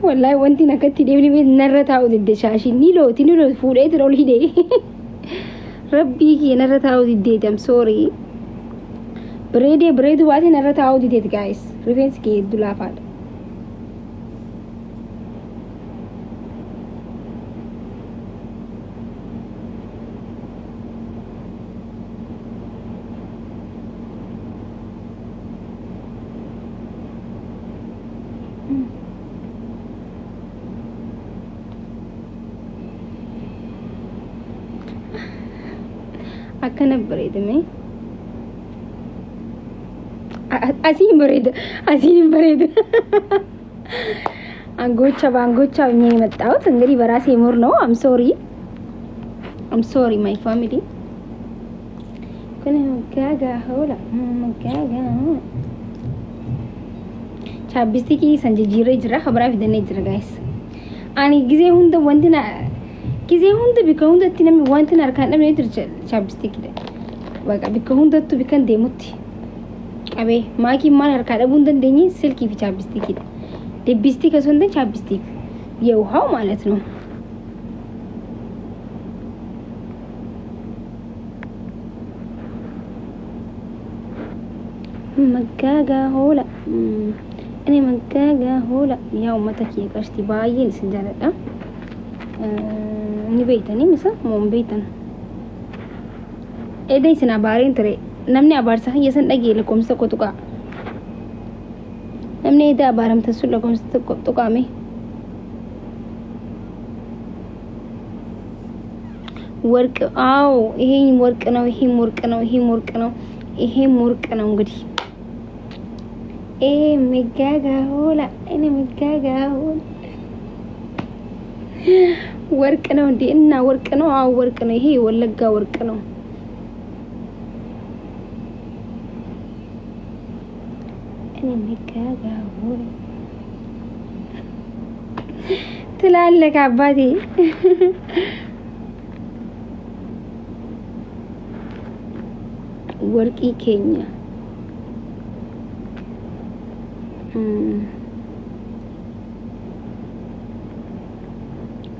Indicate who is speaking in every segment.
Speaker 1: Wallaahi wanti akkatti deemni narra taa'u didde shaashiin ni looti ni looti fuudhee ol hidhee. Rabbii kiyya narra taa'u diddeeti, I'm sorry. Bareedee bareedu baatee narra taa'uu dideeti guys. Rifeensi kiyya hedduu laafaadha. Akkana bareedame. Asiin bareeda. Asiin hin bareeda. አንጎቻ በአንጎቻ ሆኜ ነው የመጣሁት። እንግዲህ በራሴ mood ነው። I'm sorry, I'm sorry, my family. Kun gaaga hoola gaaga chapstickii san jijjiirree jira, kabiraa fidannee jira guys. Ani gizee hunda wanti na gizee hunda bikka hundatti namni wanti na harkaan dhabne jira chapstickiidha. Baqa bikka hundattuu bikka deemutti qabee maakiin maal harkaa dhabuu hin dandeenye silkii fi chapstickiidha. Lipstick osoo hin ta'in chapstick የውሃው ማለት ነው። Maggaagaa hoola inni maggaagaa hoola. Yaa uummata kiyya qashti, baay'een isin jaaladha. Ni beeytanii misa moo hin beeytan? Eda isin abaareen ture. Namni abaarsa kiyya san dhagee lakkoomsa tokko tuqaa. Namni eda abaaramtan sun lakkoomsa tokko tuqaame. ወርቅ አዎ፣ ይሄም ወርቅ ነው፣ ይሄም ወርቅ ነው፣ ይሄም ወርቅ ነው፣ ይሄም ወርቅ ነው። እንግዲህ ኤ መጋጋ ሆላ እኔ መጋጋ ሆላ ወርቅ ነው እንዴ? እና ወርቅ ነው። አዎ ወርቅ ነው። ይሄ ወለጋ ወርቅ ነው። እኔ መጋጋ ሆላ ትላለህ አባቴ። Warqii keenya.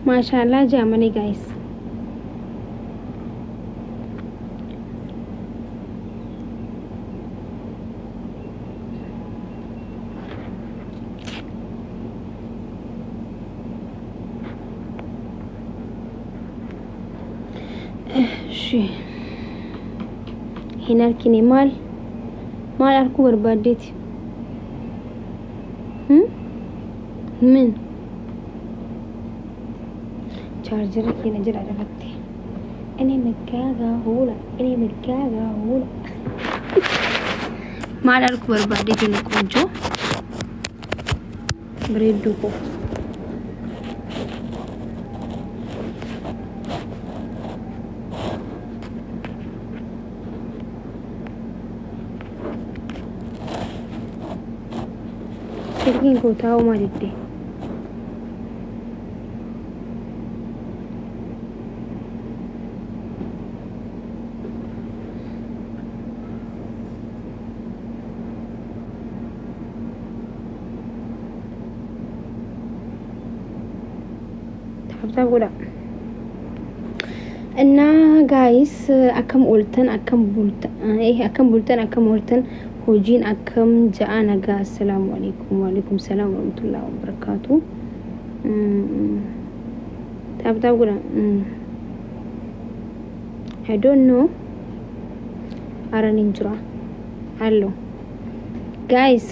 Speaker 1: Maashaallah jaamanii guys. እሺ hin argine. Maal maal arguu barbaaddeeti? ምን chaarjera keenya jira dafatte. እኔ መጋጋ hoola እኔ መጋጋ hoola. Maal arguu barbaaddeeti ni ቆንጆ bareedduu koo? Silkiin koo taa'uu maal didde? Tap tap godha. እና guys, akkam ooltan, akkam bultan, akkam bultan, akkam ooltan, hojiin akkam ja'a? Nagaa. Assalaamu alaikum. Waalaikum salaam warahmatullahi wabarakaatu. Tap tap godha. I don't know. Aran hin jira. Hello guys.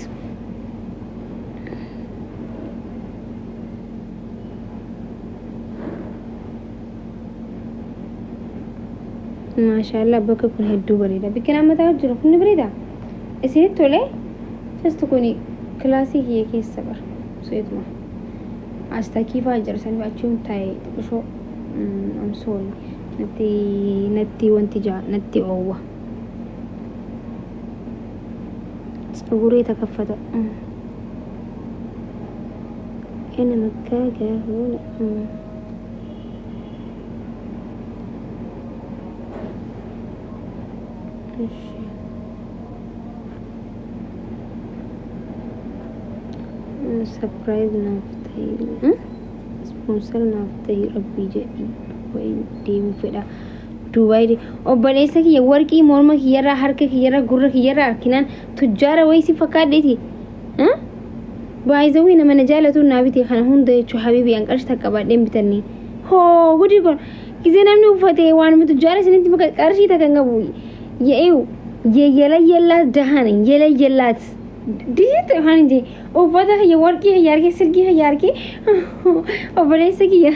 Speaker 1: Maashaallah, bakka kun hedduu bareeda. Bakki nama taa'u jiru kun ni bareeda. Isinitti tole? Just kuni kilaasii kiyya keessa bara. Su'eetuma. As takiifaa jira sanii achuun taa'e xiqqishoo. I'm sorry. Natti natti wanti jaa natti oowwa. ፀጉሬ ተከፈተ። እኔ መጋጋ ሆነ እሺ Surprise naaf ta'e, sponsor naaf ta'e, rabbii jedhi, Dubaay deemuu fedha. Dubaay obboleessa kiyya, warqii morma kiyyarraa, harka kiyyarraa, gurra kiyyarraa arkinaan tujjaara wayii si fakkaadheeti. Baay'izawii nama na jaalatu naa bite kana hunda jechuu. Habiibi, an qarshii takka baadheen bitanne. Hoo gudii kun gisee namni uffate waanuma tujjaara isinitti fakkaate, qarshii takka hin qabu. Ye'eewu yelayyellaat dahan yelayyellaat diyyatti afaan hin jee. Uffata kiyya, warqii kiyya argee, silkii kiyya argee, obboleessa kiyya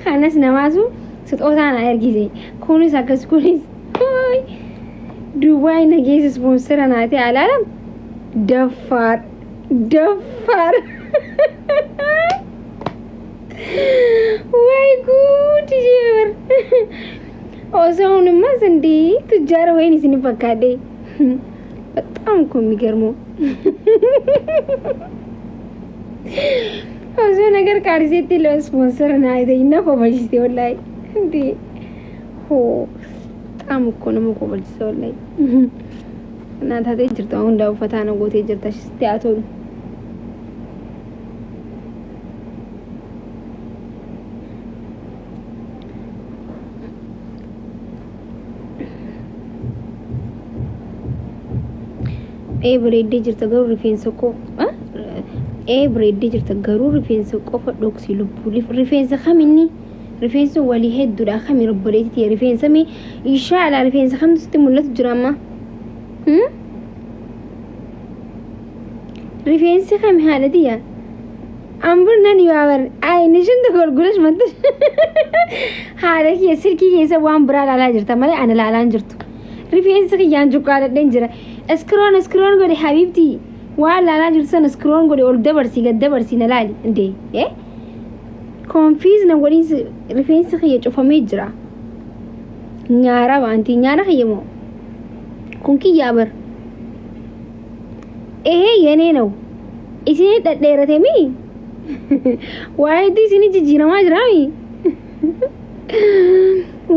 Speaker 1: kanas namaatu sixootaa na ergise. Kunis akkas, kunis Dubaay na geesse, sponsor naa ta'e alaalam. Daffaar daffaar, way ጉድ jeebar. Osoo hunummaa sandii tujjaara wayin isin fakkaadhe. በጣም እኮ የሚገርመው osoo ነገር qaariseetti sponsor naa ta'e na kofalchiste wallahi. እንዴ ሆ በጣም እኮ nama kofalchisa wallahi. Naa taatee jirta, hundaa uffataa na gootee jirta, sitti haa tolu. Ee, bareeddee jirta, garuu rifeensa koo. Ee, bareeddee jirta, garuu rifeensa qofa dhoksi lubbuu. Rifeensa kaminni? Rifeensa walii hedduudha. Kami obboleettii? Rifeensa mi inshaala rifeensa kamtu sitti mul'atu jira amma? Rifeensi kami, haadha tiyya? Ambur nan yaabar aynishin golgulesh manti. Haadha kiyya, silkii keessa waan biraa ilaalaa jirta malee ana ilaalaa hin jirtu. Rifeensi kiyyaan cuqqaaladheen jira. Scroll scroll godhe habiibtii, waan ilaalaa jirtu sana scroll godhe, ol dabarsii gad dabarsii na laali. Indee eh confuse na godhiin. Rifeensi kiyya cufamee jira. Nyaara baantii nyaara kiyya moo kun kiyyaa bar. Ehee, የኔ ነው. Isin dhadheerate mi? Waa hedduu isin jijjiiramaa jiraami.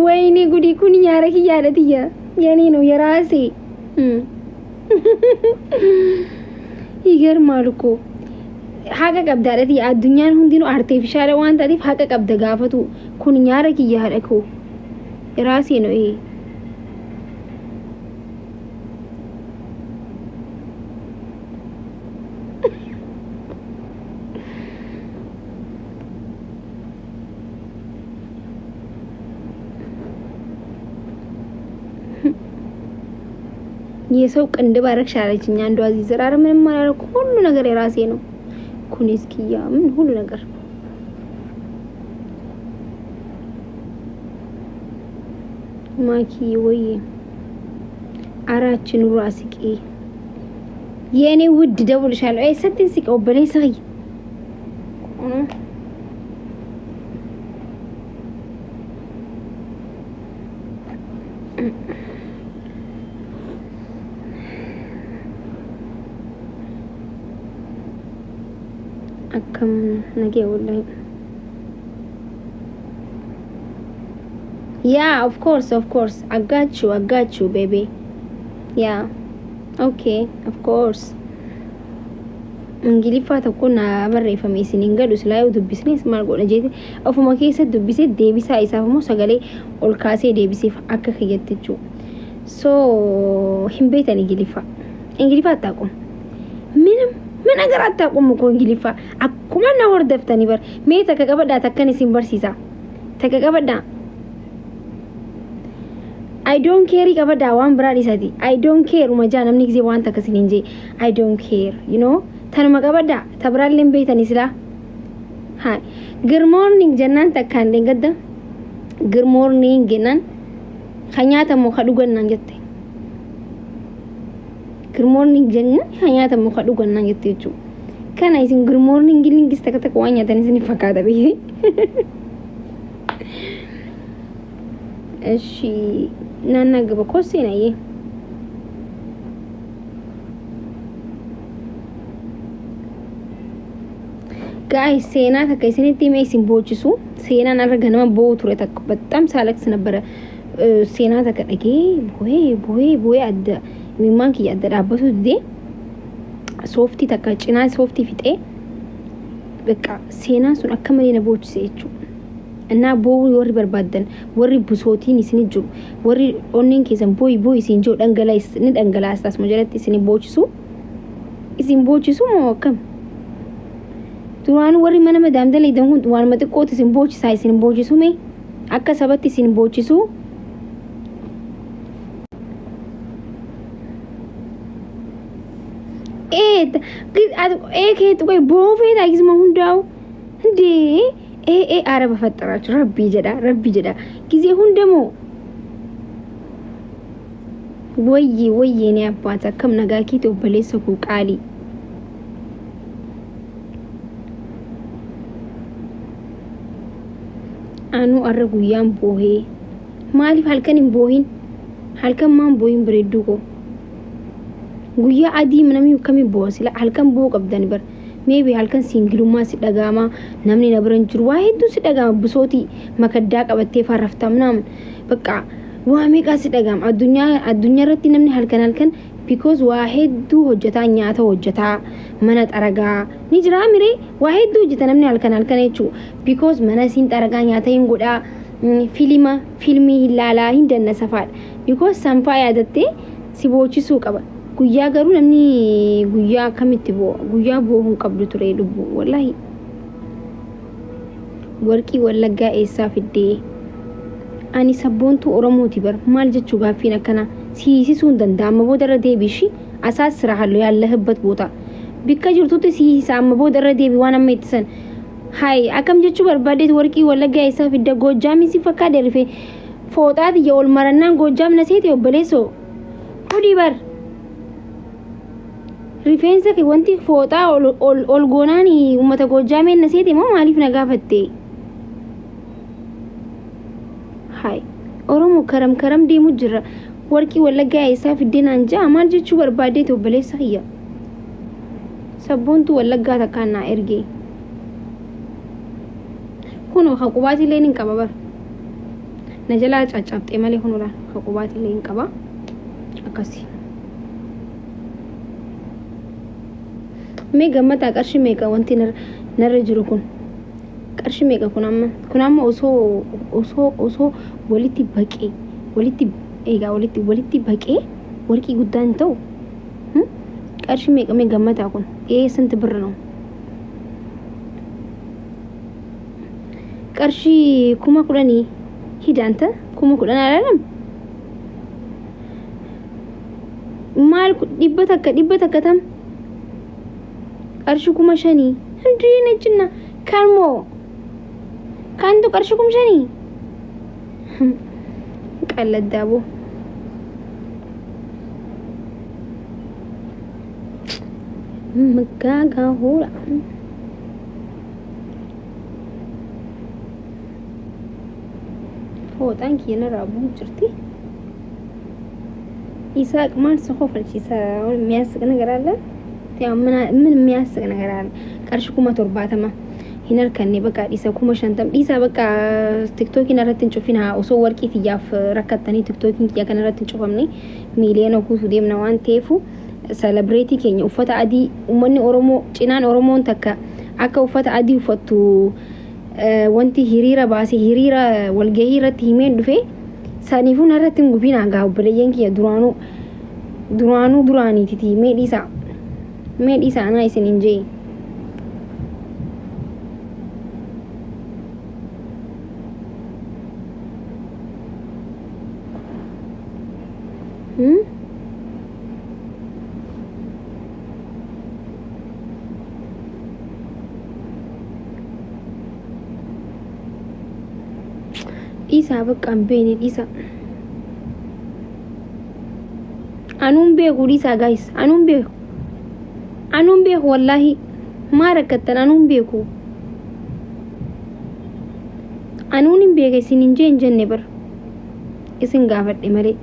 Speaker 1: ወይኔ ጉዲ, kun nyaara kiyyaadha tiyya. የኔ ነው፣ የራሴ። ይገርማል እኮ። Haqa qabda haadha tiyya, addunyaan hundinuu artificial waan taateef haqa qabda gaafatu. Kun nyaara kiyya, haadha koo, የራሴ ነው ይሄ። የሰው ቅንድብ አረግሽ አለችኝ አንዷ እዚህ ስራ። ኧረ ምንም አላደረኩም፣ ሁሉ ነገር የራሴ ነው። Kunis kiyya ምን ሁሉ ነገር። ማኪ ወይ አራችን ኑሮ አስቂ የኔ ውድ፣ ደውልሻለሁ። አይ ሰትን ስቂ obboleessa kiyya. Akkam nagee wallahi. Yeah, of course, of course. I got you, I got you, baby. Yeah. Okay, of course. Ingiliffaa tokko na barreeffame isin hin galu silaa, yoo dubbisnes maal godha jeete ofuma keessa dubbisee deebisaa isaaf immoo sagalee ol kaasee deebiseef akka kiyyatti jechuudha. So hin beektan Ingiliffaa. Ingiliffaa አታውቁም። ምንም ምን ነገር አታውቁም እኮ Ingiliffaa. Akkuma na hordoftanii bar mee takka qabadhaa, takkan isin barsiisa. Takka qabadhaa. I don't care qabadhaa, waan biraa dhiisati. I don't care uma jaa namni gisee waan takka isin hin jee. I don't care. Tanuma qabadhaa, ta biraallee hin beektanii silaa. Hi. Good morning jennaan takkaan dheengadda. Good morning jennaan ka nyaatamu ka dhugan naan jette. Good morning jennaan ka nyaatamu ka dhugan naan jette jechuudha. Kana isin good morning lingis takka takka waan nyaatan isin fakkaata biyyi. እሺ ናና ግባ ኮሴ ነዬ። Guys, seenaa takka isinitti himee isin boochisu. Seenaan har'a ganama boo'u ture takka በጣም ሳለቅስ ነበረ. Seenaa takka dhagee boo'ee boo'ee boo'ee adda imimmaan kiyya adda dhaabbatu didee, sooftii takka cinaa sooftii fixee Bakka seenaan sun akka malee na boochise jechuudha. Innaa boo'uu warri barbaaddan, warri busootiin isin jiru, warri onneen keessan boo'i boo'i isin jiru dhangalaas ni dhangalaasta asuma jalatti isin boochisu. Isin boochisu moo akkam? Duraan warri mana madaam daleeydan kun waanuma xiqqootu isin boochisaa isin boochisu mee? Akka sabatti isin boochisu. Ee kee tuqee boo'uu feetaa gisuma hundaa'u. Indee ee ee araba faxxarachu rabbii jedha rabbii jedha gisee hunda moo wayyee wayyee ni abbaata akkam nagaa keeti obboleessa koo qaalii. Anuu arra guyyaan boohee maaliif halkan hin boohin halkan maan boohin bareedduu koo guyyaa adii namni akkamii booha sila halkan boo'uu qabdani bar maybe halkan siingilummaa si dhaga'ama namni na bira hin jiru waa hedduu si dhaga'ama busootii makaddaa qabattee farraftaa ምናምን በቃ waa meeqaa si dhaga'ama addunyaa addunyaa irratti namni halkan halkan because waa hedduu hojjetaa nyaata hojjetaa mana xaragaa ni jiraa miree waa hedduu hojjeta namni halkan halkan jechuu because mana siin xaragaa nyaata hin godhaa filima filmii hin laalaa hin dannasafaadha because sanfaa yaadattee si boochisuu qaba guyyaa garuu namni guyyaa akkamitti boo'a guyyaa boo'uu hin qabdu ture lubbuu wallahi warqii wallaggaa eessaa fiddee ani sabboontuu oromooti bar maal jechuu gaaffiin akkana siisisuu hin danda'a amma booda irra deebiishi asaas sira hallo ያለህበት ቦታ bikka jirtutti siisisa amma booda irra deebi waan amma ittisan hay akkam jechuu barbaadeet warqii wallaggaa eessaa fidda goojjaamii si fakkaate rife fooxaa tiyya ol marannaan goojjaam na seete obboleessoo hudii bar rifeensa kee wanti fooxaa ol ol ol goonaan uummata goojjaameen na seete moo maaliif na gaafatte hay oromoo karam karam deemu jira warqii wallaggaa eessaa fiddee naan ja'a maal jechuu barbaadeet obboleessa kiyya sabboontuu wallaggaa takkaan naa ergee kunoo kan qubaatillee hin qaba bar na jalaa caccabxee malee kunoo laal kan qubaatillee hin qaba akkasi mee gammataa qarshii meeqa wanti narra jiru kun qarshii meeqa kun amma kun amma osoo osoo osoo walitti baqee walitti eegaa walitti walitti baqee warqii guddaa hin ta'u qarshii meeqa mee gammataa kun ee ስንት ብር ነው qarshii 10,000 ሂድ አንተ 10,000 አላለም maal 100 100 tam qarshii 5,000 እንዴ ነችና ከርሞ ከአንዱ qarshii 5,000 ቀለዳቦ መጋጋ ሆላ fooxaan kiyya narraa bu'uu jirti. ይሳቅ maal si kofalchiisa የሚያስቅ ነገር አለ? ያው ምን የሚያስቅ ነገር አለ? Qarshii 70,000 hin harkanne bakka dhiisa 50,000 dhiisa bakka tiktookiin irratti hin cufin haa osoo warqii tiyyaaf rakkattanii tiktookiin kiyya kana irratti hin cufamne miiliyoona guutuu deemna waan ta'eefu celebrate keenya uffata adii uummanni Oromoo cinaan Oromoon takka akka uffata adii uffattu wanti hiriira baasee hiriira walgahii irratti himeen dhufe saniifuu narratti hin gubinaa gaa obboleeyyan kiyya duraanuu duraanuu duraaniititi mee dhiisaa mee dhiisaa anaa isin hin jee. Hmm? Dhiisaa bakka hin beekne dhiisaa. Anuun beeku dhiisaa guys anuun beeku. Anuun beeku wallaahi maa rakkattan anuun beeku. Anuun hin beeka isin hin jee hin jenne bar. Isin gaafadhe malee.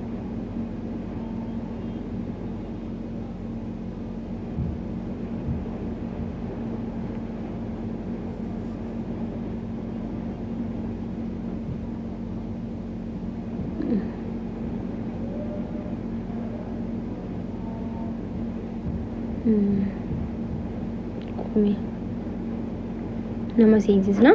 Speaker 1: Qumee. Nama seensisna.